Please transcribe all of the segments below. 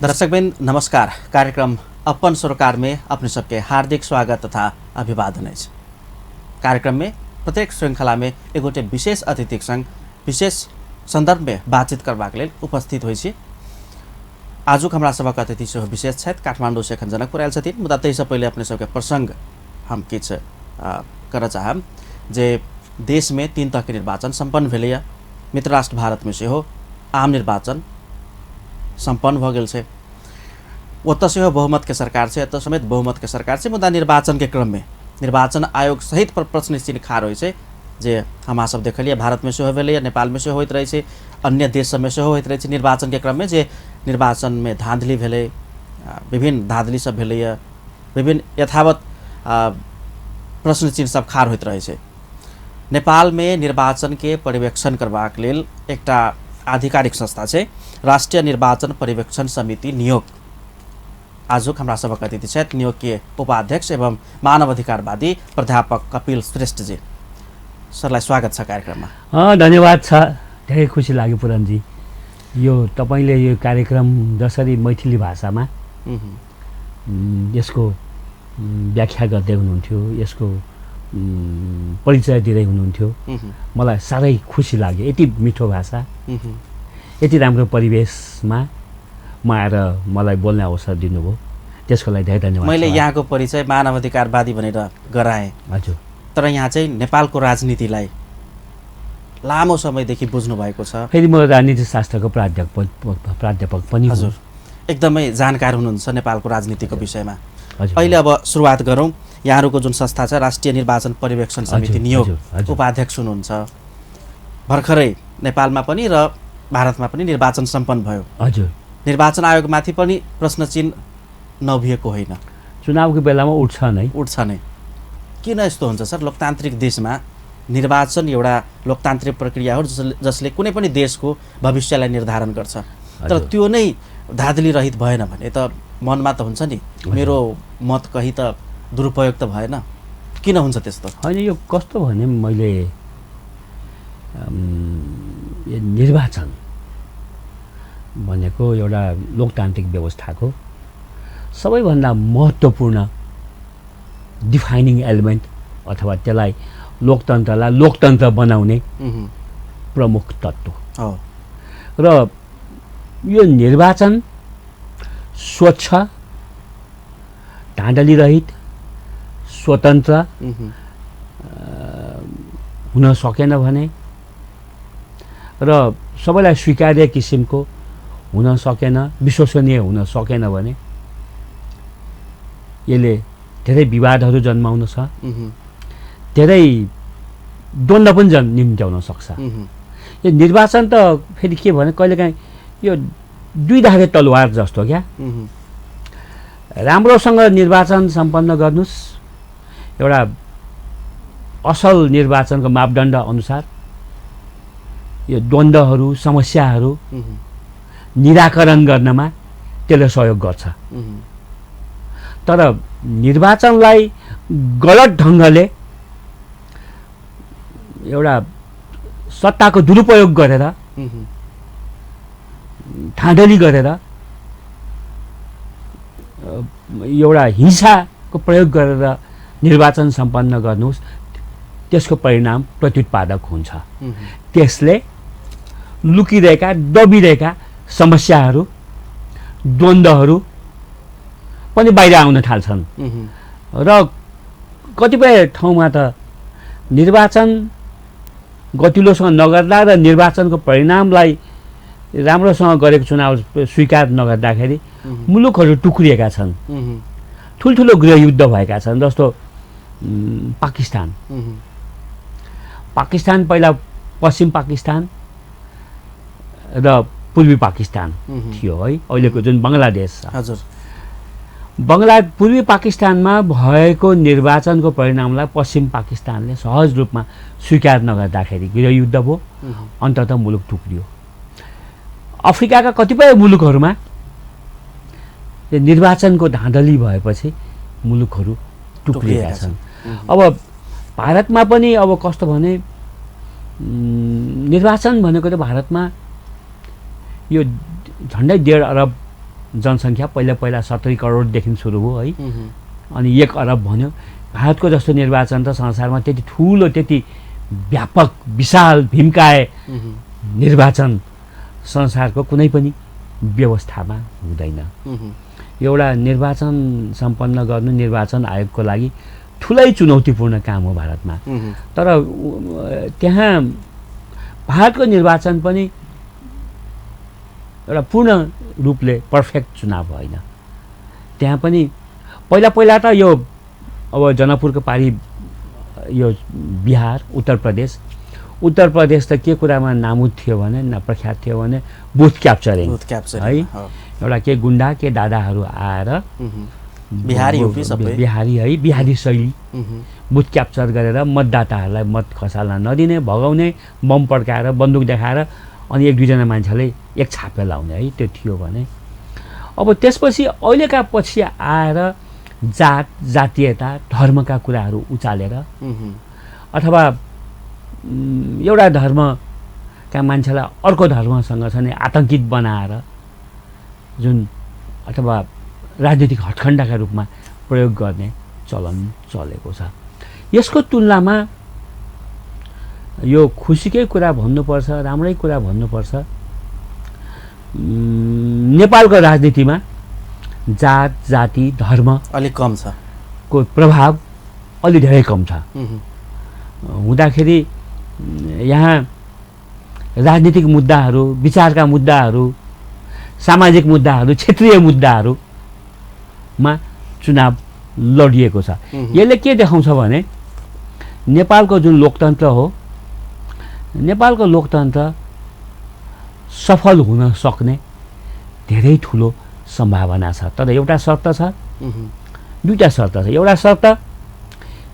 दर्शकबिन नमस्कार। कार्यक्रम अपन सरोकार में अपने सबके हार्दिक स्वागत तथा अभिवादन है। कार्यक्रम में प्रत्येक श्रृंखला में एगोटे विशेष अतिथि संग विशेष संदर्भ में बातचीत करबाक लेल उपस्थित होइ छी। आजुक हमरा सबक अतिथि सेहो विशेष छथि, काठमाडौँ से एखन जनकपुर आयल छथिन। मुदा ताहिसँ पहिले अपने सबके प्रसंग हम किछु करऽ चाहब जे देश में 3 तरह के निर्वाचन संपन्न भेलैया। मित्र राष्ट्र भारत में सेहो आम निर्वाचन संपन्न भ गेल छै। ओतऽ सेहो बहुमत के सरकार छै, एतऽ समेत बहुमत के सरकार छै। मुदा निर्वाचन के क्रम में निर्वाचन आयोग सहित पर प्रश्न चिन्ह खाड़ होइ छै जे हमरा सब देखलिए भारत में सेहो भेलैया, नेपाल में सेहो होइत रहै छै, अन्य देश सब में सेहो होइत रहै छै। निर्वाचन के क्रम में जे निर्वाचन में धांधली भेलै, विभिन्न धांधली सब भेलैया, विभिन्न यथावत प्रश्न चिन्ह सब खाड़ होइत रहै छै। नेपाल में निर्वाचन के पर्यवेक्षण करबाक लेल एकटा आधिकारिक संस्था छै, राष्ट्रीय निर्वाचन पर्यवेक्षण समिति नियोग। आजुक हमरा सबक अतिथि छथि नियोग के उपाध्यक्ष एवं मानवाधिकारवादी प्राध्यापक कपिल श्रेष्ठ जी। सरलाई स्वागत छ कार्यक्रममा। धन्यवाद छ, धेरै खुसी लाग्यो पुरनजी। यो तपाईले यो कार्यक्रम जसरी मैथिली भाषामा यसको व्याख्या गर्दै हुनुहुन्थ्यो, यसको परिचय दिँदै हुनुहुन्थ्यो, मलाई साह्रै खुसी लाग्यो। यति मिठो भाषा, यति राम्रो परिवेशमा म आएर मलाई बोल्ने अवसर दिनुभयो, त्यसको लागि धेरै धन्यवाद। मैले यहाँको परिचय मानवाधिकारवादी भनेर गराएँ। हजुर, तर यहाँ चाहिँ नेपालको राजनीतिलाई लामो समयदेखि बुझ्नु भएको छ। फेरि म राजनीति शास्त्रको प्राध्यापक पनि। हजुर, एकदमै जानकार हुनुहुन्छ नेपालको राजनीतिको विषयमा। अहिले अब सुरुवात गरौँ। यहाँहरूको जुन संस्था छ राष्ट्रिय निर्वाचन पर्यवेक्षण समिति नियोग, उपाध्यक्ष हुनुहुन्छ। भर्खरै नेपालमा पनि र भारतमा पनि निर्वाचन सम्पन्न भयो। हजुर, निर्वाचन आयोगमाथि पनि प्रश्न चिन्ह नउभिएको होइन। चुनावको बेलामा उठ्छ नै। किन यस्तो हुन्छ सर? लोकतान्त्रिक देशमा निर्वाचन एउटा लोकतान्त्रिक प्रक्रिया हो जसले कुनै पनि देशको भविष्यलाई निर्धारण गर्छ। तर त्यो नै धाँधली रहित भएन भने त मनमा त हुन्छ नि, मेरो मत कहीँ त दुरुपयोग त भएन। किन हुन्छ त्यस्तो? होइन, यो कस्तो भने मैले निर्वाचन भनेको एउटा लोकतान्त्रिक व्यवस्थाको सबैभन्दा महत्त्वपूर्ण डिफाइनिङ एलिमेन्ट अथवा त्यसलाई लोकतन्त्रलाई लोकतन्त्र बनाउने प्रमुख तत्त्व हो। र यो निर्वाचन स्वच्छ, धाँधली रहित, स्वतन्त्र हुन सकेन भने र सबैलाई स्वीकार्य किसिमको हुन सकेन, विश्वसनीय हुन सकेन भने यसले धेरै विवादहरू जन्माउन छ, धेरै द्वन्द्व पनि निम्त्याउन सक्छ। यो निर्वाचन त फेरि के भने कहिलेकाहीँ यो 2 धागे तलवार जस्तो क्या। राम्रोसँग निर्वाचन सम्पन्न गर्नुस्, एउटा असल निर्वाचनको मापदण्ड अनुसार यो द्वन्द्वहरू, समस्याहरू निराकरण गर्नमा त्यसले सहयोग गर्छ। तर निर्वाचनलाई गलत ढङ्गले एउटा सत्ताको दुरुपयोग गरेर, धाँधली गरेर, एउटा हिंसाको प्रयोग गरेर निर्वाचन सम्पन्न गर्नुहोस्, त्यसको परिणाम प्रत्युत्पादक हुन्छ। त्यसले लुकिरहेका, दबिरहेका समस्याहरू, द्वन्द्वहरू पनि बाहिर आउन थाल्छन्। र कतिपय ठाउँमा त निर्वाचन गतिलोसँग नगर्दा र निर्वाचनको परिणामलाई राम्रोसँग गरेको चुनाव स्वीकार नगर्दाखेरि मुलुकहरू टुक्रिएका छन्। ठुल्ठुलो गृहयुद्ध भएका छन्। जस्तो पाकिस्तान पहिला पश्चिम पाकिस्तान र पूर्वी पाकिस्तान थियो है, अहिलेको जुन बङ्गलादेश छ। हजुर, पूर्वी पाकिस्तानमा भएको निर्वाचनको परिणामलाई पश्चिम पाकिस्तानले सहज रूपमा स्वीकार नगर्दाखेरि गृहयुद्ध भयो, अन्ततः मुलुक टुक्रियो। अफ्रिकाका कतिपय मुलुकहरूमा निर्वाचनको धाँधली भएपछि मुलुकहरू टुक्रिएका छन्। अब भारतमा पनि अब कस्तो भने निर्वाचन भनेको त भारतमा यो झन्डै 1.5 अरब जनसङ्ख्या पहिला 70 करोडदेखि सुरु भयो है, अनि 1 अरब भन्यो। भारतको जस्तो निर्वाचन त संसारमा त्यति ठुलो, त्यति व्यापक, विशाल, भीमकाय निर्वाचन संसारको कुनै पनि व्यवस्थामा हुँदैन। एउटा निर्वाचन सम्पन्न गर्नु निर्वाचन आयोगको लागि ठुलै चुनौतीपूर्ण काम हो भारतमा। तर त्यहाँ भारतको निर्वाचन पनि एउटा पूर्ण रूपले पर्फेक्ट चुनाव होइन। त्यहाँ पनि पहिला त यो अब जनकपुरको पारी यो बिहार, उत्तर प्रदेश त के कुरामा नामुद थियो भने, प्रख्यात थियो भने बुथ क्याप्चरिङ है। एउटा के गुन्डा के दादाहरू आएर बिहारी है, बिहारी शैली बुथ क्याप्चर गरेर मतदाताहरूलाई मत खसाल्न नदिने, भगाउने, बम पड्काएर, बन्दुक देखाएर अनि 1-2 मान्छेले एक छापे लाउने है, त्यो थियो भने। अब त्यसपछि अहिलेका पछि आएर जात, जातीयता, धर्मका कुराहरू उचालेर अथवा एउटा धर्मका मान्छेलाई अर्को धर्मसँग चाहिँ आतङ्कित बनाएर जुन अथवा राजनीतिक हटखण्डाका रूपमा प्रयोग गर्ने चलन चलेको छ। यसको तुलनामा यो खुसीकै कुरा भन्नुपर्छ, राम्रै कुरा भन्नुपर्छ, नेपालको राजनीतिमा जात, जाति, धर्म अलि कम छ को प्रभाव अलि धेरै कम छ। हुँदाखेरि यहाँ राजनीतिक मुद्दाहरू, विचारका मुद्दाहरू, सामाजिक मुद्दाहरू, क्षेत्रीय मुद्दाहरूमा चुनाव लडिएको छ। यसले के देखाउँछ भने नेपालको जुन लोकतन्त्र हो, नेपालको लोकतन्त्र सफल हुन सक्ने धेरै ठुलो सम्भावना छ। तर एउटा शर्त छ, 2टा शर्त छ। एउटा शर्त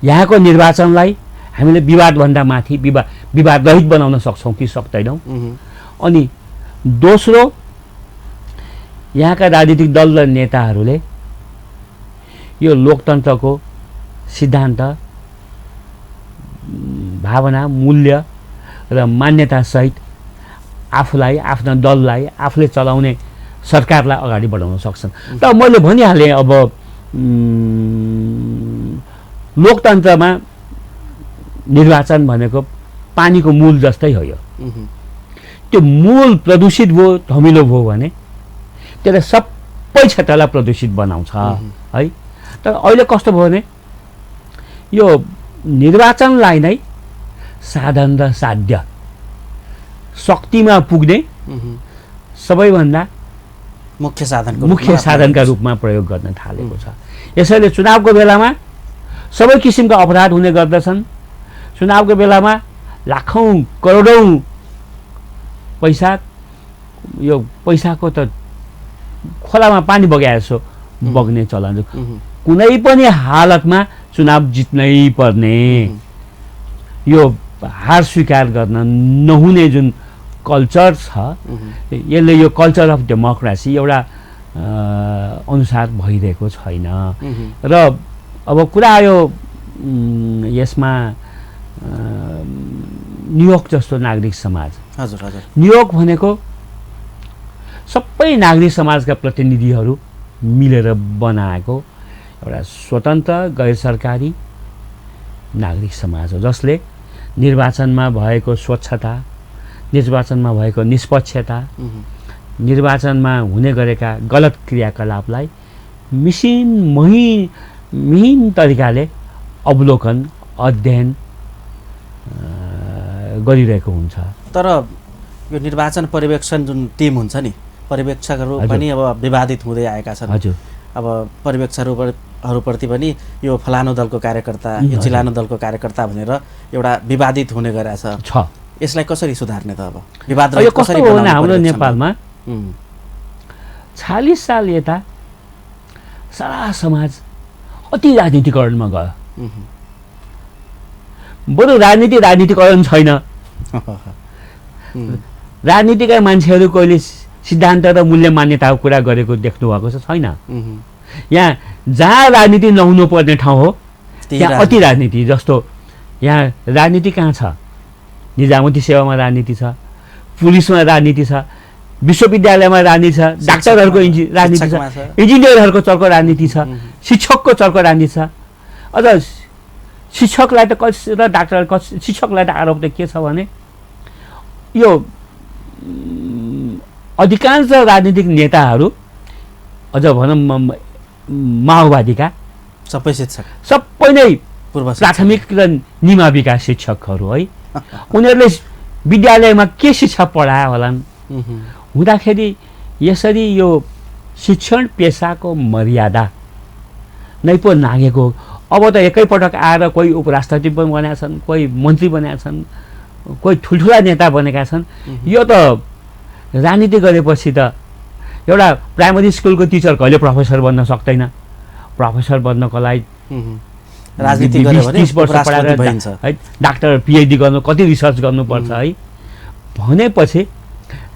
यहाँको निर्वाचनलाई हामीले विवादभन्दा माथि विवाद रहित बनाउन सक्छौँ कि सक्दैनौँ। अनि दोस्रो, यहाँका राजनीतिक दल र नेताहरूले यो लोकतन्त्रको सिद्धान्त, भावना, मूल्य र मान्यतासहित आफूलाई, आफ्ना दललाई, आफूले चलाउने सरकारलाई अगाडि बढाउन सक्छन्। त मैले भनिहालेँ, अब लोकतन्त्रमा निर्वाचन भनेको पानीको मूल जस्तै हो। यो त्यो मूल प्रदूषित भयो, धमिलो भयो भने त्यसले सबै क्षेत्रलाई प्रदूषित बनाउँछ है। तर अहिले कस्तो भयो भने यो निर्वाचनलाई नै साधन र साध्य, शक्तिमा पुग्ने सबैभन्दा मुख्य साधनका रूपमा प्रयोग गर्न थालेको छ। यसैले चुनावको बेलामा सबै किसिमका अपराध हुने गर्दछन्। चुनावको बेलामा लाखौँ करोडौँ पैसा, यो पैसाको त खोलामा पानी बगाए जस्तो बग्ने चलन। कुनै पनि हालतमा चुनाव जित्नै पर्ने, यो हार स्वीकार गर्न नहुने जुन कल्चर छ, यसले यो कल्चर अफ डेमोक्रेसी एउटा अनुसार भइरहेको छैन। र अब कुरा आयो यसमा न्युयोर्क जस्तो नागरिक समाज। न्युयोर्क भनेको सबै नागरिक समाजका प्रतिनिधिहरू मिलेर बनाएको एउटा स्वतन्त्र गैर सरकारी नागरिक समाज हो, जसले निर्वाचनमा भएको स्वच्छता, निर्वाचनमा भएको निष्पक्षता, निर्वाचनमा हुने गरेका गलत क्रियाकलापलाई मिहिन तरिकाले अवलोकन, अध्ययन गरिरहेको हुन्छ। तर यो निर्वाचन पर्यवेक्षण जुन टिम हुन्छ नि, पर्यवेक्षकहरू पनि अब विवादित हुँदै आएका छन्। हजुर, अब पर्यवेक्षकहरूप्रति पनि यो फलानु दलको कार्यकर्ता, यो चिलानु दलको कार्यकर्ता भनेर एउटा विवादित हुने गरेछ। यसलाई कसरी सुधार्ने त? अब विवाद कसरी बनाउने? हाम्रो नेपालमा 40 साल यता सारा समाज अति राजनीतिकरणमा गयो। बरु राजनीतिकरण छैन। राजनीतिका मान्छेहरू कहिले सिद्धान्त र मूल्य मान्यताको कुरा गरेको देख्नु भएको छैन। यहाँ जहाँ राजनीति नहुनु पर्ने ठाउँ हो त्यहाँ अति राजनीति। जस्तो यहाँ राजनीति कहाँ छ? निजामती सेवामा राजनीति छ, पुलिसमा राजनीति छ, विश्वविद्यालयमा राजनीति छ, डाक्टरहरूको राजनीति छ, इन्जिनियरहरूको चर्को राजनीति छ, शिक्षकको चर्को राजनीति छ। अझ शिक्षकलाई त र डाक्टर शिक्षकलाई त आरोप त के छ भने यो अधिकांश राजनीतिक नेताहरू अझ भनौँ माओवादीका सबै नै प्राथमिक र निमा विकास शिक्षकहरू है। उनीहरूले विद्यालयमा के शिक्षा पढायो होलान् हुँदाखेरि यसरी यो शिक्षण पेसाको मर्यादा नै पो नागेको। अब त एकैपटक आएर कोही उपराष्ट्रपति पनि बनेका छन्, कोही मन्त्री बनेका छन्, कोही ठुल्ठुला नेता बनेका छन्। यो त राजनीति गरेपछि त एउटा प्राइमरी स्कुलको टिचर कहिले प्रोफेसर बन्न सक्दैन। प्रोफेसर बन्नको लागि राजनीति गर्यो भने 20 वर्ष पढाएर है डाक्टर पिएचडी गर्नु कति रिसर्च गर्नुपर्छ है भनेपछि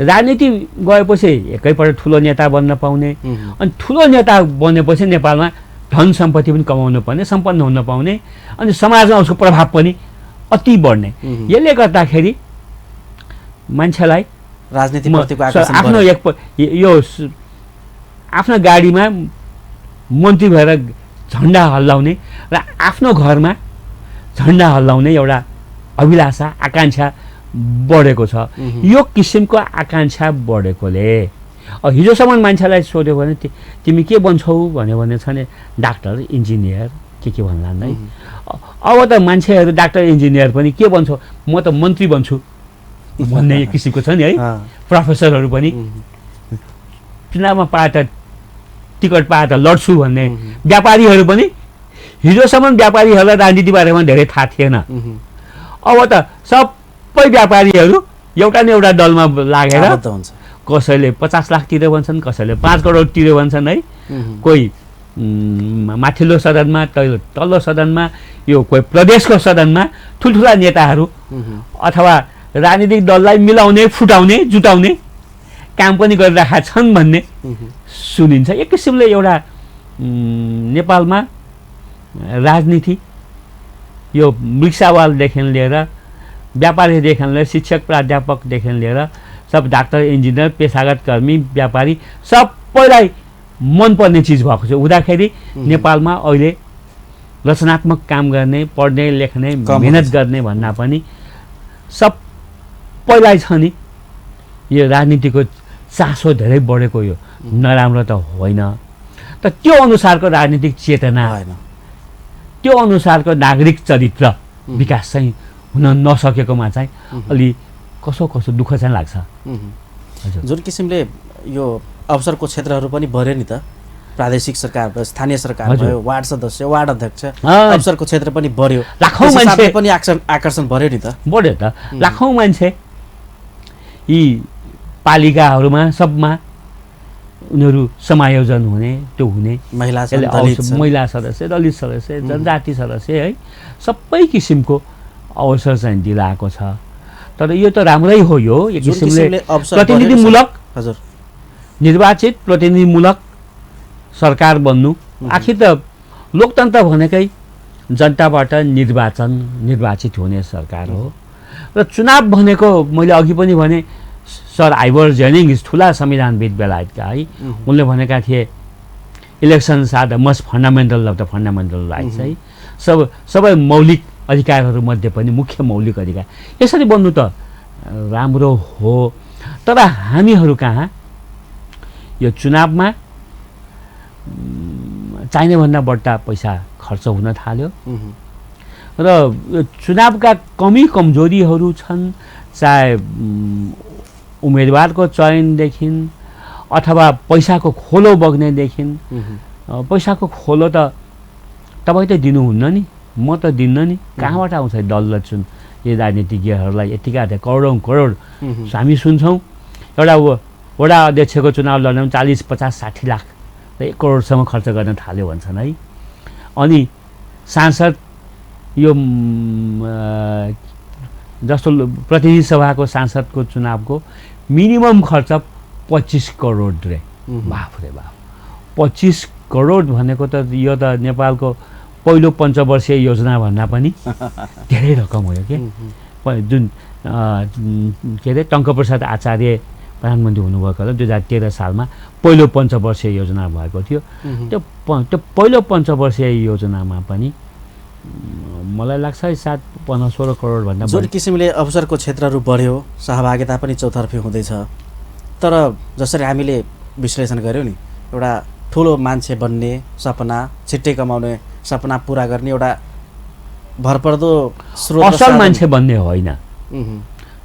राजनीति गएपछि एकैपल्ट ठुलो नेता बन्न पाउने अनि ठुलो नेता बनेपछि नेपालमा धन सम्पत्ति पनि कमाउनु पर्ने, सम्पन्न हुन पाउने अनि समाजमा उसको प्रभाव पनि अति बढ्ने। यसले गर्दाखेरि मान्छेलाई राजनीतिप्रतिको आकर्षण आफ्नो यो आफ्नो गाडीमा मन्त्री भएर झन्डा हल्लाउने र आफ्नो घरमा झन्डा हल्लाउने एउटा अभिलाषा आकाङ्क्षा बढेको छ। यो किसिमको आकाङ्क्षा बढेकोले हिजोसम्म मान्छेलाई सोध्यो भने तिमी के बन्छौ भन्यो भने छ नि डाक्टर इन्जिनियर के भन्लान् है। अब त मान्छेहरू डाक्टर इन्जिनियर पनि के बन्छौ म त मन्त्री बन्छु भन्ने किसिमको छ नि है। प्रोफेसरहरू पनि चुनावमा पाए त टिकट पाए त लड्छु भन्ने व्यापारीहरू पनि हिजोसम्म व्यापारीहरूलाई राजनीति बारेमा धेरै थाहा थिएन। अब त सबै व्यापारीहरू एउटा न एउटा दलमा लागेर कसैले 50 लाख तिर्यो भन्छन्, कसैले 5 करोड तिर्यो भन्छन् है। कोही माथिल्लो सदनमा तल्लो सदनमा यो कोही प्रदेशको सदनमा ठुल्ठुला नेताहरू अथवा राजनीतिक दललाई मिलाउने फुटाउने जुटाउने काम पनि गरिरहेका छन् भन्ने सुनिन्छ। एक किसिमले एउटा नेपालमा राजनीति यो रिक्सावालदेखि लिएर व्यापारीदेखि लिएर शिक्षक प्राध्यापकदेखि लिएर सब डाक्टर इन्जिनियर पेसागत कर्मी व्यापारी सबैलाई मनपर्ने चिज भएको छ। हुँदाखेरि नेपालमा अहिले रचनात्मक काम गर्ने, पढ्ने लेख्ने, मेहनत गर्ने भन्दा पनि सबैलाई छ नि यो राजनीतिको चासो धेरै बढेको। यो नराम्रो त होइन, तर त्यो अनुसारको राजनीतिक चेतना होइन, त्यो अनुसारको नागरिक चरित्र विकास चाहिँ हुन नसकेकोमा चाहिँ अलि कसो दुःख चाहिँ लाग्छ। जुन किसिमले यो अवसरको क्षेत्रहरू पनि बढ्यो नि त, प्रादेशिक सरकार भयो, स्थानीय सरकार भयो, वार्ड सदस्य, वार्ड अध्यक्ष, अवसरको क्षेत्र पनि बढ्यो, लाखौँ मान्छे पनि आकर्षण बढ्यो नि त। बढ्यो त, लाखौँ मान्छे यी पालिकाहरूमा सबमा उनीहरू समायोजन हुने, त्यो हुने महिला सदस्य, दलित सदस्य, जनजाति सदस्य है सबै किसिमको अवसर चाहिँ दिलाएको छ। तर यो त राम्रै हो। यो एक किसिमले प्रतिनिधिमूलक निर्वाचित प्रतिनिधिमूलक सरकार बन्नु। आखिर त लोकतन्त्र भनेकै जनताबाट निर्वाचित हुने सरकार हो र चुनाव भनेको मैले अघि पनि भने सर आइवर जेनिङ्स ठुला संविधानविद बेलायतका है, उनले भनेका थिए elections are the most fundamental of the fundamental rights है। सबै मौलिक अधिकारहरू मध्ये पनि मुख्य मौलिक अधिकार। यसरी बन्नु त राम्रो हो, तर हामीहरू कहाँ यो चुनावमा चाहिने भन्दा बढ्ता पैसा खर्च हुन थाल्यो र यो चुनावका कमजोरीहरू छन्, चाहे उम्मेदवारको चयनदेखि अथवा पैसाको खोलो बग्नेदेखि। पैसाको खोलो त तपाईँ त दिनुहुन्न नि, म त दिन्न नि, कहाँबाट आउँछ दल र यो राजनीतिज्ञहरूलाई यतिका करोडौँ करोड हामी सुन्छौँ। एउटा वडा अध्यक्षको चुनाव लड्न 40, 50, 60 लाख र 1 करोडसम्म खर्च गर्न थाल्यो भन्छन् है। अनि सांसद यो जस्तो प्रतिनिधि सभाको सांसदको चुनावको मिनिमम खर्च 25 करोड रे। बाफ रे बाफ, 25 करोड भनेको त यो त नेपालको पहिलो पञ्चवर्षीय योजना भन्दा पनि धेरै रकम हो के। जुन के अरे टङ्कप्रसाद आचार्य प्रधानमन्त्री हुनुभएको होला 2013 सालमा पहिलो पञ्चवर्षीय योजना भएको थियो। त्यो पहिलो पञ्चवर्षीय योजनामा पनि मलाई लाग्छ 16 करोड भन्दा जुन किसिमले अवसरको क्षेत्रहरू बढ्यो, सहभागिता पनि चौतर्फी हुँदैछ। तर जसरी हामीले विश्लेषण गर्यौँ नि, एउटा ठुलो मान्छे बन्ने सपना, छिट्टै कमाउने सपना पुरा गर्ने एउटा भरपर्दो स्रोत, असल मान्छे बन्ने होइन,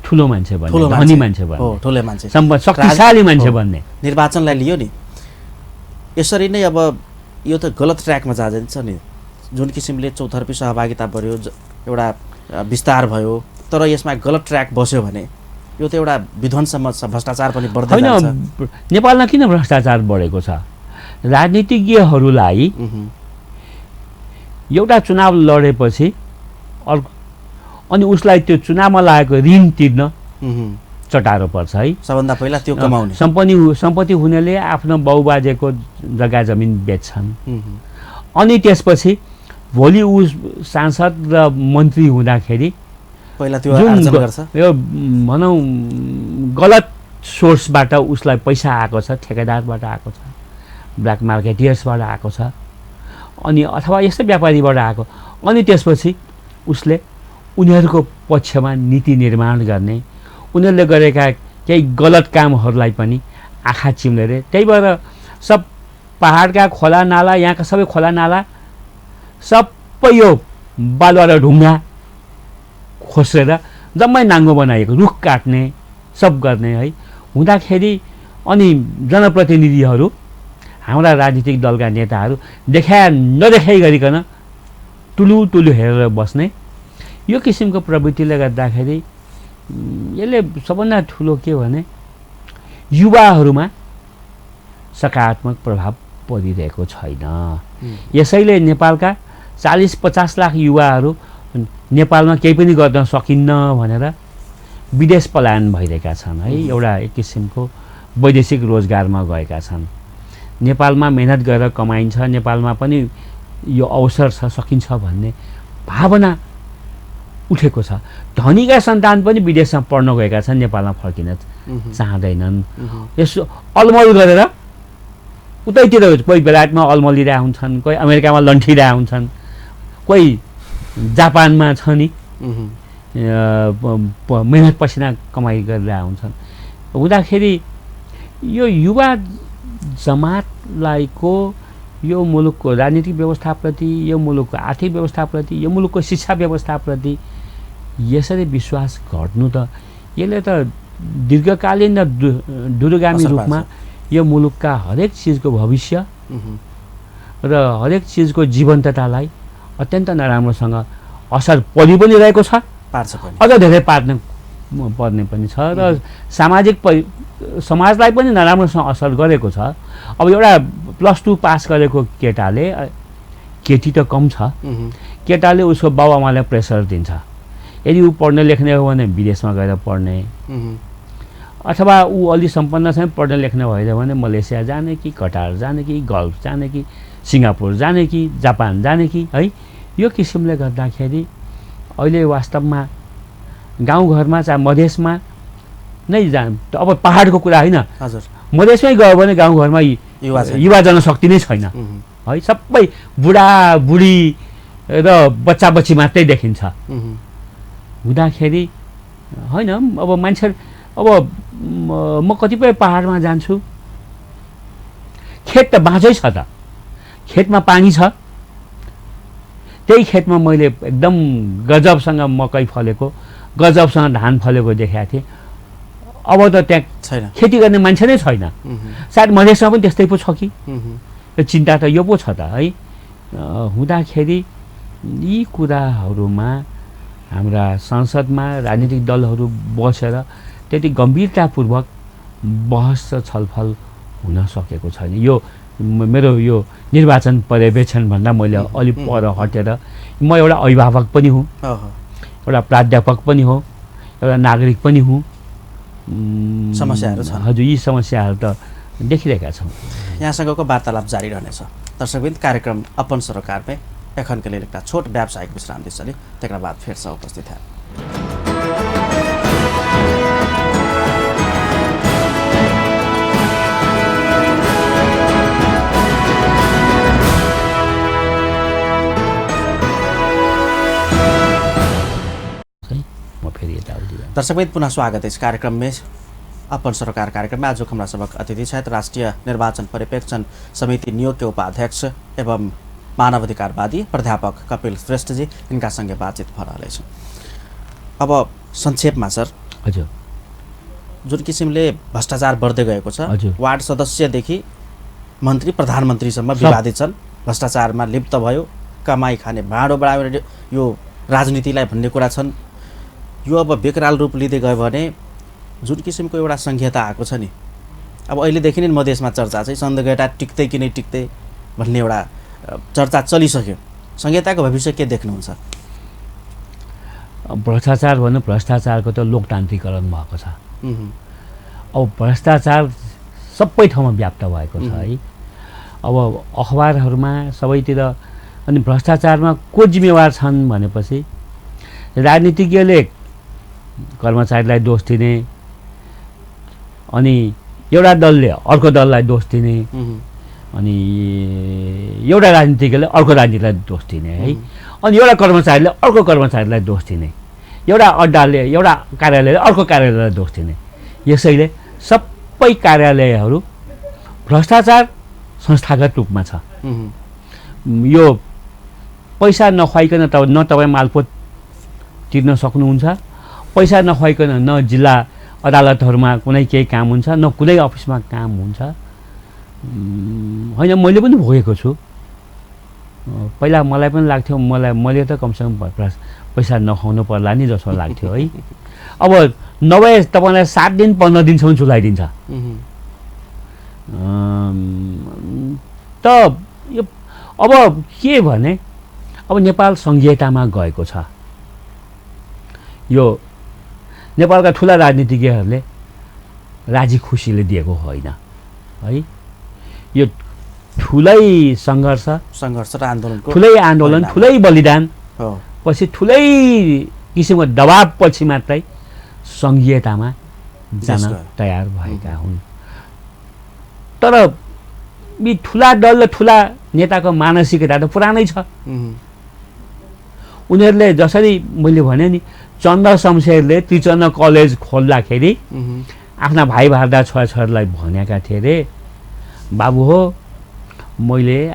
ठुलो मान्छे बन्ने, धनी मान्छे बन्ने, ठुलो मान्छे, शक्तिशाली मान्छे बन्ने। निर्वाचनलाई लियो नि, यसरी नै अब यो त गलत ट्र्याकमा जान्छ नि। जुन किसिमले चौतर्फी सहभागिता बढ्यो, एउटा विस्तार भयो, तर यसमा गलत ट्र्याक बस्यो भने यो त एउटा विध्वंसम्म भ्रष्टाचार पनि बढ्दै जान्छ। होइन, नेपालमा किन भ्रष्टाचार बढेको छ? राजनीतिज्ञहरूलाई एउटा चुनाव लडेपछि अनि उसलाई त्यो चुनावमा लागेको ऋण तिर्न चटारो पर्छ है। सबभन्दा पहिला त्यो कमाउने सम्पत्ति हुनेले आफ्नो बाउबाजेको जग्गा जमिन बेच्छन्, अनि त्यसपछि भोलि ऊ सांसद र मन्त्री हुँदाखेरि पहिला त्यो आर्जन गर्छ। यो भनौँ गलत सोर्सबाट उसलाई पैसा आएको छ, ठेकेदारबाट आएको छ, ब्ल्याक मार्केटियर्सबाट आएको छ, अनि अथवा यस्तै व्यापारीबाट आएको, अनि त्यसपछि उसले उनीहरूको पक्षमा नीति निर्माण गर्ने, उनीहरूले गरेका केही गलत कामहरूलाई पनि आँखा चिम्लेर, त्यही भएर सब पहाडका खोला नाला, यहाँका सबै खोला नाला सबै यो बालुवा र ढुङ्गा खोसेर जम्मै नाङ्गो बनाइएको, रुख काट्ने सब गर्ने है हुँदाखेरि, अनि जनप्रतिनिधिहरू, हाम्रा राजनीतिक दलका नेताहरू नदेखाइ गरिकन टुलु हेरेर बस्ने, यो किसिमको प्रवृत्तिले गर्दाखेरि यसले सबभन्दा ठुलो के भने युवाहरूमा सकारात्मक प्रभाव परिरहेको छैन। यसैले नेपालका 40-50 लाख युवाहरू नेपालमा केही पनि गर्न सकिन्न भनेर विदेश पलायन भइरहेका छन् है। एउटा एक किसिमको वैदेशिक रोजगारमा गएका छन्। नेपालमा मेहनत गरेर कमाइन्छ, नेपालमा पनि यो अवसर छ, सकिन्छ भन्ने भावना उठेको छ। धनीका सन्तान पनि विदेशमा पढ्न गएका छन्, नेपालमा फर्किन चाहँदैनन्। यसो अलमल गरेर उतैतिर, कोही बेलायतमा अलमलिरहेका हुन्छन्, कोही अमेरिकामा लन्ठिरहेका हुन्छन्, कोही जापानमा छ नि मेहनत पसिना कमाइ गरिरहेका हुन्छन्। हुँदाखेरि यो युवा जमातलाईको यो मुलुकको राजनीतिक व्यवस्थाप्रति, यो मुलुकको आर्थिक व्यवस्थाप्रति, यो मुलुकको शिक्षा व्यवस्थाप्रति यसरी विश्वास घट्नु त यसले त दीर्घकालीन र दूरगामी रूपमा यो मुलुकका हरेक चिजको भविष्य र हरेक चिजको जीवन्ततालाई अत्यन्त नराम्रोसँग असर परि पनि रहेको छ, अझ धेरै पर्ने पनि छ, र समाजलाई पनि नराम्रोसँग असर गरेको छ। अब एउटा +2 पास गरेको केटाले, केटी त कम छ, केटाले उसको बाबुआमालाई प्रेसर दिन्छ, यदि ऊ पढ्ने लेख्ने हो भने विदेशमा गएर पढ्ने, अथवा ऊ अलि सम्पन्न छ पढ्ने लेख्ने भइदियो भने मलेसिया जाने कि कटार जाने कि गल्फ जाने कि सिङ्गापुर जाने कि जापान जाने कि है। यो किसिमले गर्दाखेरि अहिले वास्तवमा गाउँघरमा चाहे मधेसमा नै अब पहाडको कुरा होइन, मधेसमै गयो भने गाउँघरमा युवा जनशक्ति नै छैन है। सबै बुढाबुढी र बच्चा-बच्ची मात्रै देखिन्छ। हुँदाखेरि होइन, अब मान्छे, अब म कतिपय पहाडमा जान्छु, खेत त बाँझै छ त, खेतमा पानी छ, त्यही खेतमा मैले एकदम गजबसँग मकै फलेको, गजबसँग धान फलेको देखेको थिएँ। अब त त्यहाँ छैन, खेती गर्ने मान्छे नै छैन। सायद मधेसमा पनि त्यस्तै पो छ कि, चिन्ता त यो पो छ त है। हुँदाखेरि यी कुराहरूमा हाम्रा संसदमा राजनीतिक दलहरू बसेर त्यति गम्भीरतापूर्वक बहस र छलफल हुन सकेको छैन। यो मेरो यो निर्वाचन पर्यवेक्षण भन्दा मैले अलि पर हटेर, म एउटा अभिभावक पनि हुँ, एउटा प्राध्यापक पनि हो, एउटा नागरिक पनि हुँ। समस्याहरू छन्। हजुर, यी समस्याहरू त देखिरहेका छौँ। यहाँसँगको वार्तालाप जारी रहनेछ। दर्शकवृन्द, कार्यक्रम अपन सरोकार में एखन के लिए एक छोट व्यावसायिक विश्राम दिसली, तकर बाद फिर से उपस्थित है। दर्शकबिन पुनः स्वागत है इस कार्यक्रम में अपन सरोकार कार्यक्रम में। आज हमारा सबक अतिथि छथि राष्ट्रिय निर्वाचन पर्यवेक्षण समिति नियोग के उपाध्यक्ष एवं मानवाधिकारवादी प्राध्यापक कपिल श्रेष्ठ जी। इनका संगे बातचीत भ रहल छ। अब संक्षेपमा सर, हजुर, जुन किसिमले भ्रष्टाचार बढ्दै गएको छ, वार्ड सदस्यदेखि मन्त्री प्रधानमन्त्रीसम्म विवादित छन्, भ्रष्टाचारमा लिप्त भयो, कमाई खाने भाँडो बढाएर यो राजनीतिलाई भन्ने कुरा छन्। यो अब बेकराल रूप लिँदै गयो भने जुन किसिमको एउटा संहिता आएको छ नि, अब अहिलेदेखि नै मधेसमा चर्चा चाहिँ सन्दगेटा टिक्दै कि नै टिक्दै भन्ने एउटा चर्चा चलिसक्यो। संहिताको भविष्य के देख्नुहुन्छ? भ्रष्टाचार भन्नु, भ्रष्टाचारको त लोकतान्त्रिकरण भएको छ। अब भ्रष्टाचार सबै ठाउँमा व्याप्त भएको छ है। अब अखबारहरूमा सबैतिर अनि भ्रष्टाचारमा को जिम्मेवार छन् भनेपछि राजनीतिज्ञले कर्मचारीलाई दोष दिने, अनि एउटा दलले अर्को दललाई दोष दिने, अनि एउटा राजनीतिज्ञले अर्को राजनीतिलाई दोष दिने है, अनि एउटा कर्मचारीले अर्को कर्मचारीलाई दोष दिने, एउटा अड्डाले एउटा कार्यालयले अर्को कार्यालयलाई दोष दिने। यसैले सबै कार्यालयहरू भ्रष्टाचार संस्थागत रूपमा छ। यो पैसा नखुवाइकन न तपाईँ मालपोत तिर्न सक्नुहुन्छ, पैसा नखुवाइकन न जिल्ला अदालतहरूमा कुनै केही काम हुन्छ, न कुनै अफिसमा काम हुन्छ। होइन, मैले पनि भोगेको छु। पहिला मलाई पनि लाग्थ्यो मैले त कमसेकम पैसा नखुवाउनु पर्ला नि जस्तो लाग्थ्यो है। अब नभए तपाईँलाई 7 दिन 15 दिनसम्म झुलाइदिन्छ। त यो अब के भने, अब नेपाल सङ्घीयतामा गएको छ। यो नेपालका ठुला राजनीतिज्ञहरूले राजी खुसीले दिएको होइन है। यो ठुलै सङ्घर्ष र आन्दोलन, ठुलै बलिदान पछि, ठुलै किसिमको दबाब पछि मात्रै सङ्घीयतामा जान तयार भएका हुन्। तर यी ठुला दल र ठुला नेताको मानसिकता त पुरानै छ। उनीहरूले जसरी मैले भने नि, चन्द्र शमशेरले त्रिचन्द्र कलेज खोल्दाखेरि आफ्ना भाइ भारदा छोराछोरीलाई भनेका थिए रे, बाबु हो मैले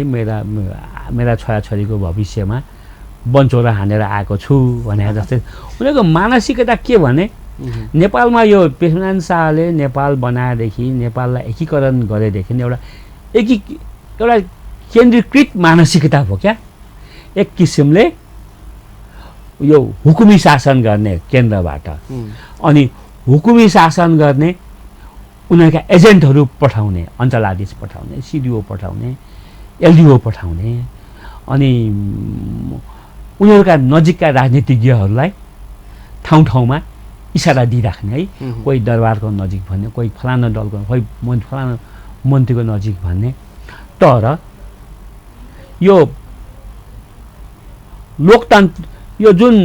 मेरा छोराछोरीको भविष्यमा बन्चोरा हानेर आएको छु भने जस्तै। उनीहरूको मानसिकता के भने, नेपालमा यो पृथ्वीनारायण शाहले नेपाल बनाएदेखि, नेपाललाई एकीकरण गरेदेखि एउटा केन्द्रीकृत मानसिकता हो क्या। एक किसिमले यो हुकुमी शासन गर्ने केन्द्रबाट, अनि हुकुमी शासन गर्ने उनीहरूका एजेन्टहरू पठाउने, अञ्चलाधीश पठाउने, सिडिओ पठाउने, एलडिओ पठाउने, अनि उनीहरूका नजिकका राजनीतिज्ञहरूलाई ठाउँ ठाउँमा इसारा दिइराख्ने है। कोही दरबारको नजिक भन्ने, कोही फलाना दलको, कोही फलाना मन्त्रीको नजिक भन्ने। तर यो लोकतन्त्र, यो जुन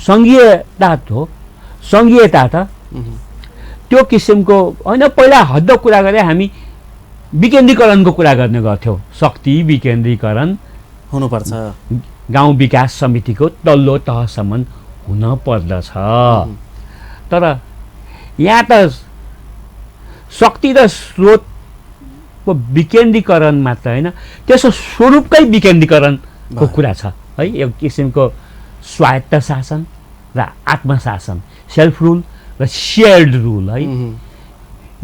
सङ्घीयता त त्यो किसिमको होइन। पहिला हद कुरा गरे हामी विकेन्द्रीकरणको कुरा गर्ने गर्थ्यौँ। शक्ति विकेन्द्रीकरण हुनुपर्छ, गाउँ विकास समितिको तल्लो तहसम्म हुन पर्दछ। तर यहाँ त शक्ति र स्रोतको विकेन्द्रीकरण मात्र होइन, त्यसको स्वरूपकै विकेन्द्रीकरणको कुरा छ है। एक किसिमको स्वायत्त शासन र आत्मशासन, सेल्फ रुल र सेयर्ड रुल है।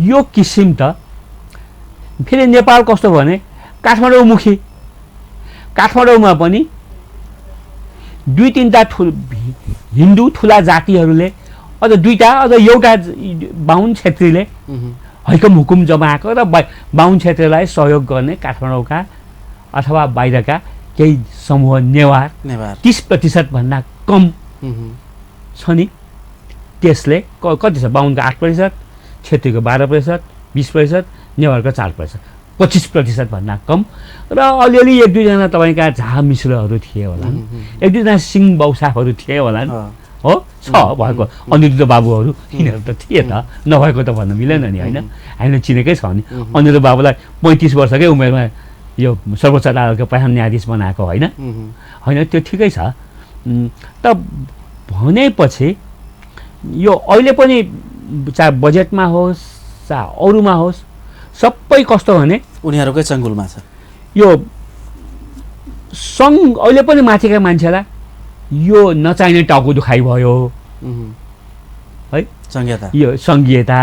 यो किसिम त फेरि नेपाल कस्तो भने, काठमाडौँमुखी, काठमाडौँमा पनि 2-3टा हिन्दू ठुला जातिहरूले, अझ 2टा, अझ एउटा बाहुन छेत्रीले हैकम हुकुम जमाएको र बाहुन छेत्रीलाई सहयोग गर्ने काठमाडौँका अथवा बाहिरका केही समूह नेवार 30% भन्दा कम छ नि। त्यसले कति छ, बाहुनको 8%, छेत्रीको 12%, 20%, नेवारको 4%, 25% भन्दा कम। र अलिअलि 1-2जना तपाईँका झा मिश्रहरू थिए होला, 1-2जना सिंह बौसाहरू थिए होला हो, छ भएको अनिरुद्ध बाबुहरू, यिनीहरू त थिए त, नभएको त भन्न मिलेन नि होइन। हामीले चिनेकै छ नि। अनिरुद्ध बाबुलाई 35 वर्षकै उमेरमा यो सर्वोच्च अदालतको प्रधान न्यायाधीश बनाएको होइन। होइन, त्यो ठिकै छ। त भनेपछि यो अहिले पनि चाहे बजेटमा होस् चाहे अरूमा होस् सबै कस्तो भने उनीहरूकै चङ्गुलमा छ। यो सङ्घ अहिले पनि माथिका मान्छेलाई यो नचाहिने टाउको दुखाइ भयो है संहिता, यो सङ्घीयता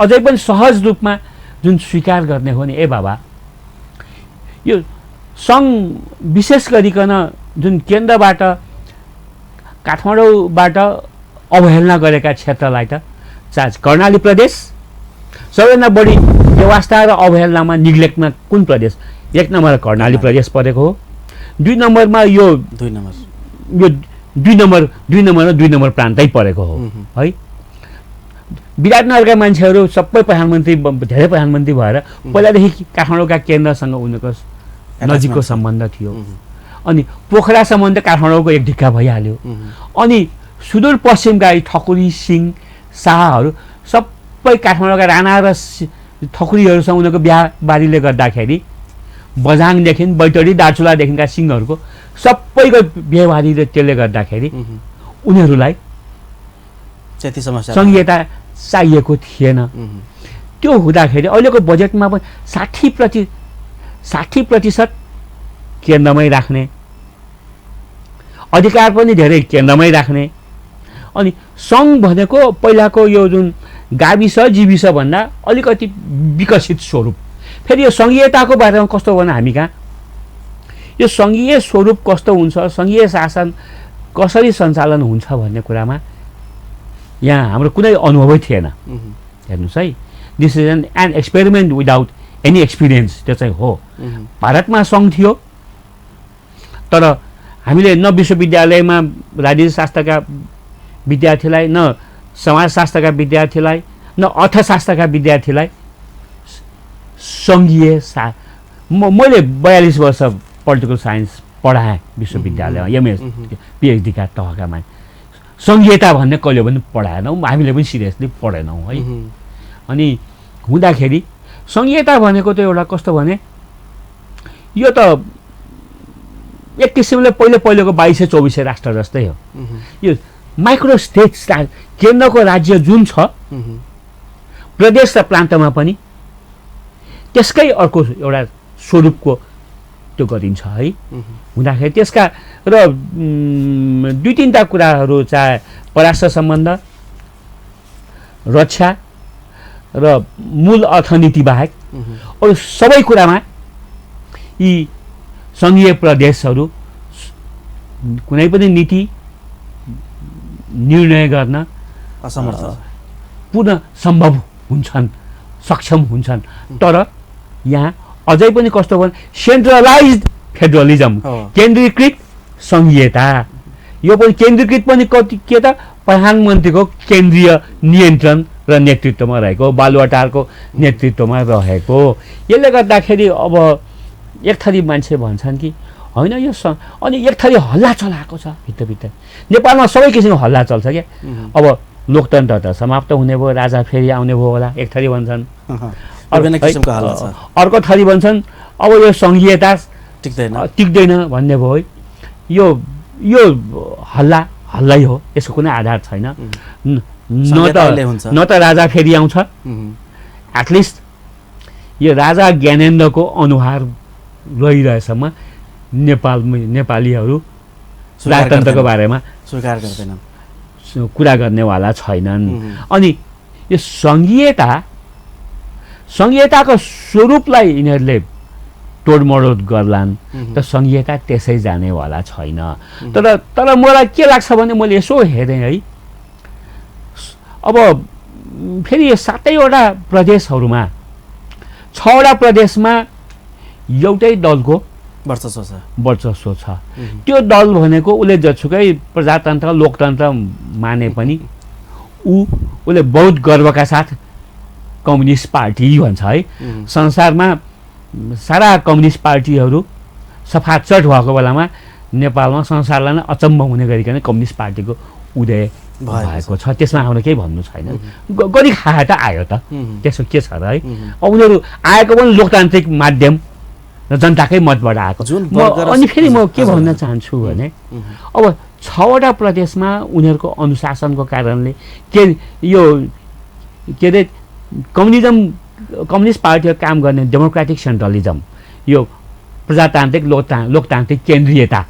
अझै पनि सहज रूपमा जुन स्वीकार गर्ने हो नि ए बाबा यो सङ्घ विशेष गरिकन जुन केन्द्रबाट काठमाडौँबाट अवहेलना गरेका क्षेत्रलाई त चाहे कर्णाली प्रदेश सबैभन्दा बढी व्यवस्था र अवहेलनामा निग्लेक्टमा कुन प्रदेश? 1 नम्बर कर्णाली प्रदेश परेको हो, 2 नम्बरमा यो 2 नम्बर यो 2 नम्बर र 2 नम्बर प्रान्तै परेको हो है। विराटनगरका मान्छेहरू सबै प्रधानमन्त्री धेरै प्रधानमन्त्री भएर पहिलादेखि काठमाडौँका केन्द्रसँग उनीहरूको नजिकको सम्बन्ध थियो। अनि पोखरासम्म त काठमाडौँको एक ढिक्का भइहाल्यो। अनि सुदूरपश्चिमका ठकुरी सिंह शाहहरू सबै काठमाडौँका राणा र ठकुरीहरूसँग उनीहरूको बिहाबारीले गर्दाखेरि बझाङदेखि बैतडी दार्चुलादेखिका सिंहहरूको सबैको बिहाबारीले त्यसले गर्दाखेरि उनीहरूलाई त्यति समस्या सङ्घीयता चाहिएको थिएन। त्यो हुँदाखेरि अहिलेको बजेटमा पनि 60% केन्द्रमै राख्ने, अधिकार पनि धेरै केन्द्रमै राख्ने। अनि सङ्घ भनेको पहिलाको यो जुन गाविस जीविस भन्दा अलिकति विकसित स्वरूप। फेरि यो सङ्घीयताको बारेमा कस्तो भने हामी कहाँ यो सङ्घीय स्वरूप कस्तो हुन्छ, सङ्घीय शासन कसरी सञ्चालन हुन्छ भन्ने कुरामा यहाँ हाम्रो कुनै अनुभवै थिएन। हेर्नुहोस् है, this is an experiment without any experience. त्यो चाहिँ हो। भारतमा सङ्घ थियो तर हामीले न विश्वविद्यालयमा राजनीतिशास्त्रका विद्यार्थीलाई, न समाजशास्त्रका विद्यार्थीलाई, न अर्थशास्त्रका विद्यार्थीलाई सङ्घीय मैले 42 वर्ष पोलिटिकल साइन्स पढाएँ विश्वविद्यालयमा, एमए पिएचडीका तहका मान्छे। सङ्घीयता भन्ने कहिले पनि पढाएनौँ, हामीले पनि सिरियसली पढेनौँ है। अनि हुँदाखेरि सङ्घीयता भनेको त एउटा कस्तो भने यो त एक किसिमले पहिलेको 22-24 राष्ट्र जस्तै हो। यो माइक्रो स्टेट केन्द्रको राज्य जुन छ प्रदेश र प्रान्तमा पनि त्यसकै अर्को एउटा स्वरूपको त्यो गरिन्छ है। हुँदाखेरि त्यसका र 2-3टा कुराहरू चाहे परराष्ट्र सम्बन्ध, रक्षा र मूल अर्थनीति बाहेक अरू सबै कुरामा यी सङ्घीय प्रदेशहरू कुनै पनि नीति निर्णय गर्न असमर्थ, पूर्ण सम्भव हुन्छन्, सक्षम हुन्छन्। तर यहाँ अझै पनि कस्तो भने सेन्ट्रलाइज्ड फेडरलिजम, केन्द्रीकृत सङ्घीयता। यो पनि केन्द्रीकृत पनि के त प्रधानमन्त्रीको केन्द्रीय नियन्त्रण र नेतृत्वमा रहेको, बालुवाटारको नेतृत्वमा रहेको। यसले गर्दाखेरि अब एक थरी मान्छे भन्छन् कि होइन यो अनि एक थरी हल्ला चलाएको छ भित्रभित्र। नेपालमा सबै किसिमको हल्ला चल्छ क्या। अब लोकतन्त्र त समाप्त हुने भयो, राजा फेरि आउने भयो होला एक थरी भन्छन्, अर्को थरी भन्छन् अब यो सङ्घीयता टिक्दैन भन्ने भयो। यो हल्लै हो, यसको कुनै आधार छैन। न त राजा फेरि आउँछ, एटलिस्ट यो राजा ज्ञानेन्द्रको अनुहार रहिरहेसम्म नेपालीहरू राजतन्त्रको बारेमा स्वीकार गर्दैनन्, कुरा गर्नेवाला छैनन्। अनि यो सङ्घीयताको स्वरूपलाई यिनीहरूले तोडमोड गर्लान् त सङ्घीयता त्यसै जानेवाला छैन। तर मलाई के लाग्छ भने मैले यसो हेरेँ है, अब फेरि यो 7वटा प्रदेशहरूमा 6वटा प्रदेशमा एउटै दलको वर्चस्व छ। त्यो दल भनेको उसले जसुकै प्रजातन्त्र लोकतन्त्र माने पनि उसले बहुत गर्वका साथ कम्युनिस्ट पार्टी भन्छ है। संसारमा सारा कम्युनिस्ट पार्टीहरू सफाचट भएको बेलामा नेपालमा संसारलाई नै अचम्म हुने गरिकन कम्युनिस्ट पार्टीको उदय भएको छ। त्यसमा हाम्रो केही भन्नु छैन, गरी खाए त आयो त, त्यसो के छ र है। अब उनीहरू आएको पनि लोकतान्त्रिक माध्यम र जनताकै मतबाट आएको। अनि फेरि म के भन्न चाहन्छु भने अब 6वटा प्रदेशमा उनीहरूको अनुशासनको कारणले के अरे कम्युनिस्ट पार्टीको काम गर्ने डेमोक्रेटिक सेन्ट्रलिजम यो प्रजातान्त्रिक लोकतान्त्रिक केन्द्रीयता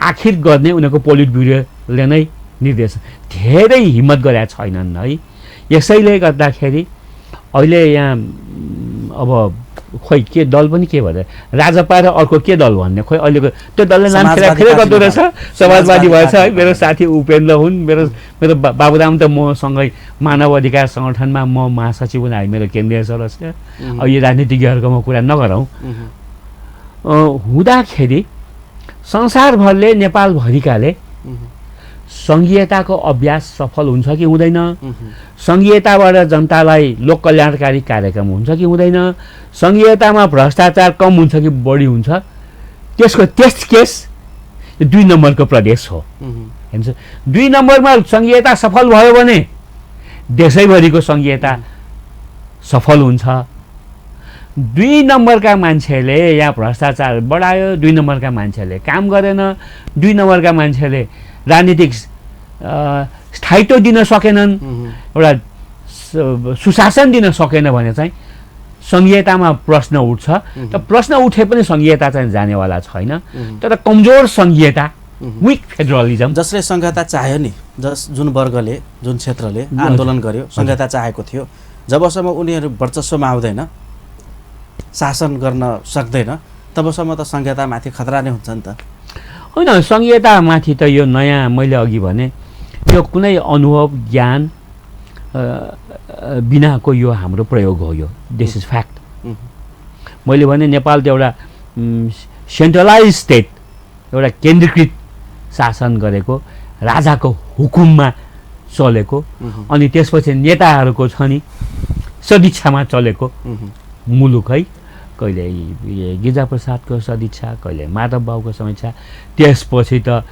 आखिर गर्ने उनीहरूको पोलिट ब्युरोले नै निर्देश धेरै हिम्मत गरेका छैनन् है। यसैले गर्दाखेरि अहिले यहाँ अब खोइ के दल पनि के भन्छ राजपा र अर्को के दल भन्ने खोइ अहिलेको त्यो दलले नाम फेरि गर्दो रहेछ समाजवादी भएछ है। मेरो साथी उपेन्द्र हुन्, मेरो बाबुराम त मसँगै मानव अधिकार सङ्गठनमा म महासचिव हुन्, हामी मेरो केन्द्रीय सदस्य। अब यो राजनीतिज्ञहरूको म कुरा नगरौँ। हुँदाखेरि संसारभरले नेपालभरिकाले सङ्घीयताको अभ्यास सफल हुन्छ कि हुँदैन, सङ्घीयताबाट जनतालाई लोक कल्याणकारी कार्यक्रम हुन्छ कि हुँदैन, सङ्घीयतामा भ्रष्टाचार कम हुन्छ कि बढी हुन्छ, त्यसको टेस्ट केस 2 नम्बरको प्रदेश हो। हेर्नु 2 नम्बरमा सङ्घीयता सफल भयो भने देशैभरिको सङ्घीयता सफल हुन्छ। 2 नम्बरका मान्छेले यहाँ भ्रष्टाचार बढायो, 2 नम्बरका मान्छेले काम गरेन, 2 नम्बरका मान्छेले राजनीतिक स्थायित्व दिन सकेनन्, एउटा सुशासन दिन सकेन भने चाहिँ सङ्घीयतामा प्रश्न उठ्छ। त प्रश्न उठे पनि सङ्घीयता चाहिँ जानेवाला छैन। तर कमजोर सङ्घीयता, विक फेडरलिजम, जसले सङ्घीयता चाह्यो नि, जुन वर्गले जुन क्षेत्रले आन्दोलन गर्यो सङ्घीयता चाहेको थियो, जबसम्म उनीहरू वर्चस्वमा आउँदैन, शासन गर्न सक्दैन, तबसम्म त सङ्घीयतामाथि खतरा नै हुन्छ नि त। होइन, सङ्घीयतामाथि त यो नयाँ मैले अघि भने यो कुनै अनुभव ज्ञान बिनाको यो हाम्रो प्रयोग हो। यो दिस इज फ्याक्ट। मैले भने नेपाल त एउटा सेन्ट्रलाइज स्टेट, एउटा केन्द्रीकृत शासन गरेको राजाको हुकुममा चलेको, अनि त्यसपछि नेताहरूको छ नि सदिच्छामा चलेको मुलुक है। कहिले गिरिजाप्रसादको सदिच्छा, कहिले माधव बाबुको समीक्षा, त्यसपछि त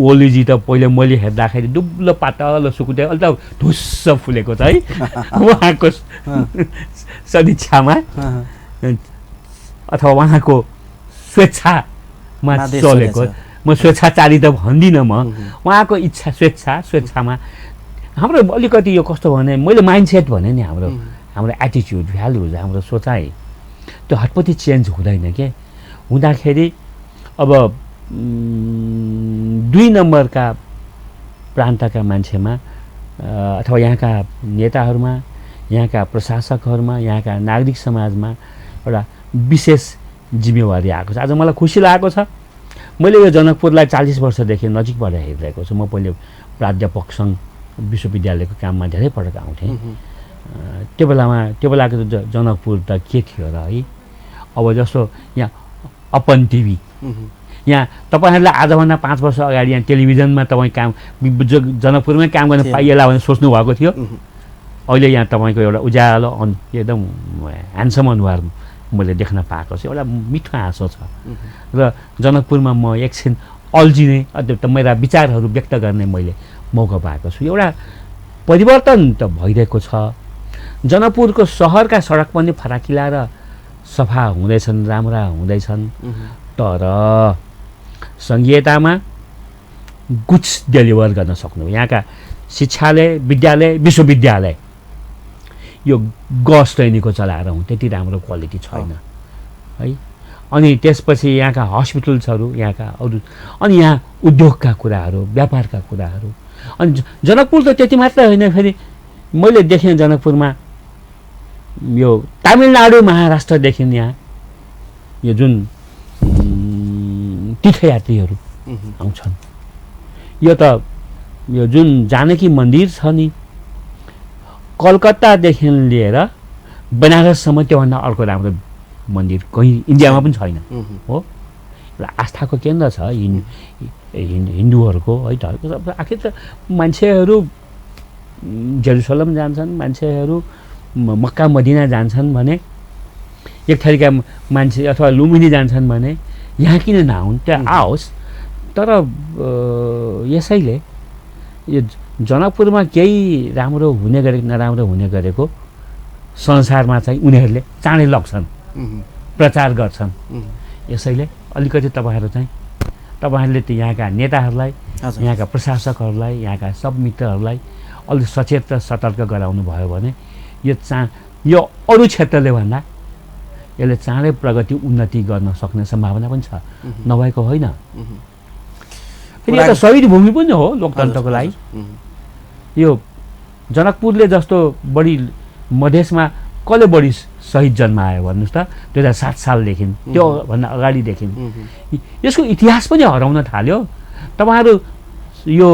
ओलीजी त पहिले मैले हेर्दाखेरि दुब्लो पातलो सुकुटे अहिले त ढुस्स फुलेको छ है उहाँको सदिच्छामा अथवा उहाँको स्वेच्छामा चलेको। म स्वेच्छाचारी त भन्दिनँ, म उहाँको इच्छा स्वेच्छामा। हाम्रो अलिकति यो कस्तो भने मैले माइन्डसेट भने नि हाम्रो एटिच्युड, भ्यालुज, हाम्रो सोचाइ त्यो हटपट्टि चेन्ज हुँदैन के। हुँदाखेरि अब 2 नम्बरका प्रान्तका मान्छेमा अथवा यहाँका नेताहरूमा, यहाँका प्रशासकहरूमा, यहाँका नागरिक समाजमा एउटा विशेष जिम्मेवारी आएको छ। आज मलाई खुसी लागेको छ, मैले यो जनकपुरलाई 40 वर्षदेखि नजिकबाट हेरिरहेको छु। म पहिले प्राध्यापक सङ्घ विश्वविद्यालयको काममा धेरै पटक आउँथेँ। त्यो बेलाको जनकपुर त के थियो र है। अब जस्तो यहाँ अपन टिभी, यहाँ तपाईँहरूलाई आजभन्दा 5 वर्ष अगाडि यहाँ टेलिभिजनमा तपाईँ काम जनकपुरमै काम गर्न पाइएला भनेर सोच्नु भएको थियो। अहिले यहाँ तपाईँको एउटा उज्यालो एकदम ह्यान्डसम अनुहार मैले देख्न पाएको छु, एउटा मिठो हाँसो छ। र जनकपुरमा म एकछिन अल्झिने त मेरा विचारहरू व्यक्त गर्ने मैले मौका पाएको छु। एउटा परिवर्तन त भइरहेको छ। जनकपुरको सहरका सडक पनि फराकिला र सफा हुँदैछन्, राम्रा हुँदैछन्। तर सङ्घीयतामा गुड्स डेलिभर गर्न सक्नु, यहाँका शिक्षालय, विद्यालय, विश्वविद्यालय यो गस ट्रेनीको चलाएर हुँ, त्यति राम्रो क्वालिटी छैन है। अनि त्यसपछि यहाँका हस्पिटल्सहरू, यहाँका अरू, अनि यहाँ उद्योगका कुराहरू, व्यापारका कुराहरू। अनि जनकपुर त त्यति मात्र होइन, फेरि मैले देखेँ जनकपुरमा यो तमिलनाडु महाराष्ट्रदेखि यहाँ यो जुन तीर्थयात्रीहरू आउँछन्, यो त यो जुन जानकी मन्दिर छ नि, कलकत्तादेखि लिएर बनारससम्म त्योभन्दा अर्को राम्रो मन्दिर कहीँ इन्डियामा पनि छैन हो। एउटा आस्थाको केन्द्र छ हिन्दूहरूको है। आखिर त मान्छेहरू जेरुसलम जान्छन्, मान्छेहरू मक्का मदिना जान्छन् भने, एक थरीका मान्छे अथवा लुम्बिनी जान्छन् भने यहाँ किन नआउन्, त्यहाँ आओस्। तर यसैले यो जनकपुरमा केही राम्रो हुने गरेको नराम्रो हुने गरेको संसारमा चाहिँ उनीहरूले चाँडै लग्छन्, प्रचार गर्छन्। यसैले अलिकति तपाईँहरू चाहिँ तपाईँहरूले त यहाँका नेताहरूलाई हजुर। यहाँका प्रशासकहरूलाई यहाँका सब मित्रहरूलाई अलि सचेत र सतर्क गराउनु भयो भने यो अरू क्षेत्रले भन्दा यसले चाँडै प्रगति उन्नति गर्न सक्ने सम्भावना पनि छ नभएको होइन फेरि एउटा शहीद भूमि पनि हो लोकतन्त्रको लागि यो जनकपुरले जस्तो बढी मधेसमा कसले बढी शहीद जन्मायो भन्नुहोस् त 2007 सालदेखि त्यो भन्दा अगाडिदेखि यसको इतिहास पनि हराउन थाल्यो तपाईँहरू यो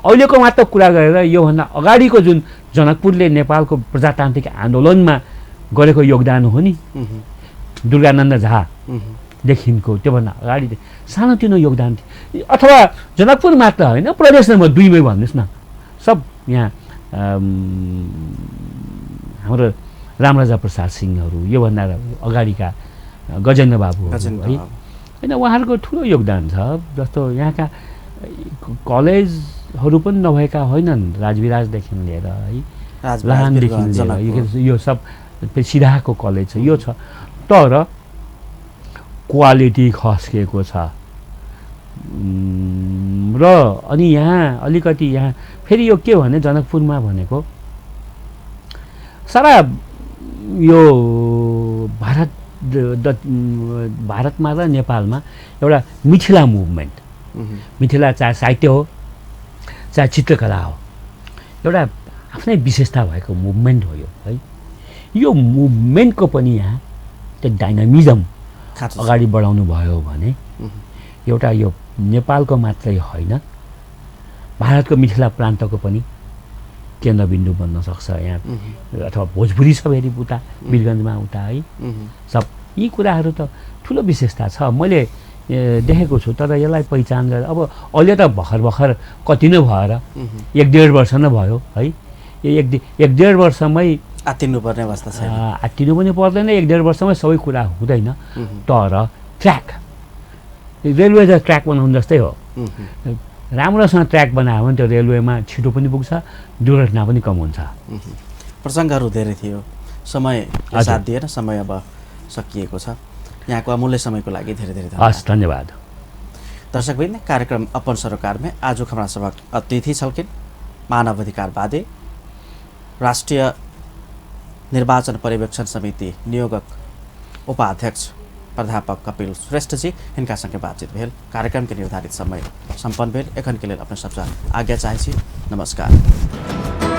अहिलेको मात्र कुरा गरेर योभन्दा अगाडिको जुन जनकपुरले नेपालको प्रजातान्त्रिक आन्दोलनमा गरेको योगदान हो नि दुर्गानन्द झादेखिको त्योभन्दा अगाडि सानोतिनो योगदान थियो अथवा जनकपुर मात्र होइन प्रदेश नम्बर 2 मै भन्नुहोस् न सब यहाँ हाम्रो रामराजा प्रसाद सिंहहरू योभन्दा अगाडिका गजेन्द्र बाबुहरू है होइन उहाँहरूको ठुलो योगदान छ जस्तो यहाँका कलेजहरू पनि नभएका होइनन् राजविराजदेखि लिएर है लाहानदेखि लिएर यो सब सिधाको कलेज छ यो छ तर क्वालिटी खस्किएको छ र अनि यहाँ अलिकति यहाँ फेरि यो के भने जनकपुरमा भनेको सारा यो भारतमा र नेपालमा एउटा मिथिला मुभमेन्ट मिथिला चाहे साहित्य हो चाहे चित्रकला हो एउटा आफ्नै विशेषता भएको मुभमेन्ट हो यो है यो मुभमेन्टको पनि यहाँ त्यो डाइनामिजम अगाडि बढाउनु भयो भने एउटा यो नेपालको मात्रै होइन भारतको मिथिला प्रान्तको पनि केन्द्रबिन्दु बन्न सक्छ यहाँ अथवा भोजपुरी छ फेरि उता वीरगन्जमा उता है सब यी कुराहरू त ठुलो विशेषता छ मैले देखेको छु तर यसलाई पहिचान गरेर अब अहिले त भर्खर कति नै भएर 1-1.5 वर्ष नै भयो है यो 1-1.5 वर्षमै आत्तिनुपर्ने अवस्था छ आत्तिनु पनि पर्दैन 1-1.5 वर्षमै सबै कुरा हुँदैन तर ट्र्याक रेलवे त ट्र्याक बनाउनु जस्तै हो राम्रोसँग ट्र्याक बनायो भने त्यो रेलवेमा छिटो पनि पुग्छ दुर्घटना पनि कम हुन्छ प्रसङ्गहरू धेरै थियो समय साथ दिएर समय अब सकिएको छ यहाँको अमूल्य समयको लागि धेरै धेरै धन्यवाद दर्शकवृन्द कार्यक्रम अपन सरोकारमै आज हमारा सबक अतिथि छलकिन मानवाधिकारवादी राष्ट्रिय निर्वाचन पर्यवेक्षण समिति नियोगक उपाध्यक्ष प्राध्यापक कपिल श्रेष्ठ जी इनका संगे बातचीत भेल कार्यक्रम के निर्धारित समय संपन्न भेल एखन के लिए अपने सबसे आज्ञा चाहे छी नमस्कार।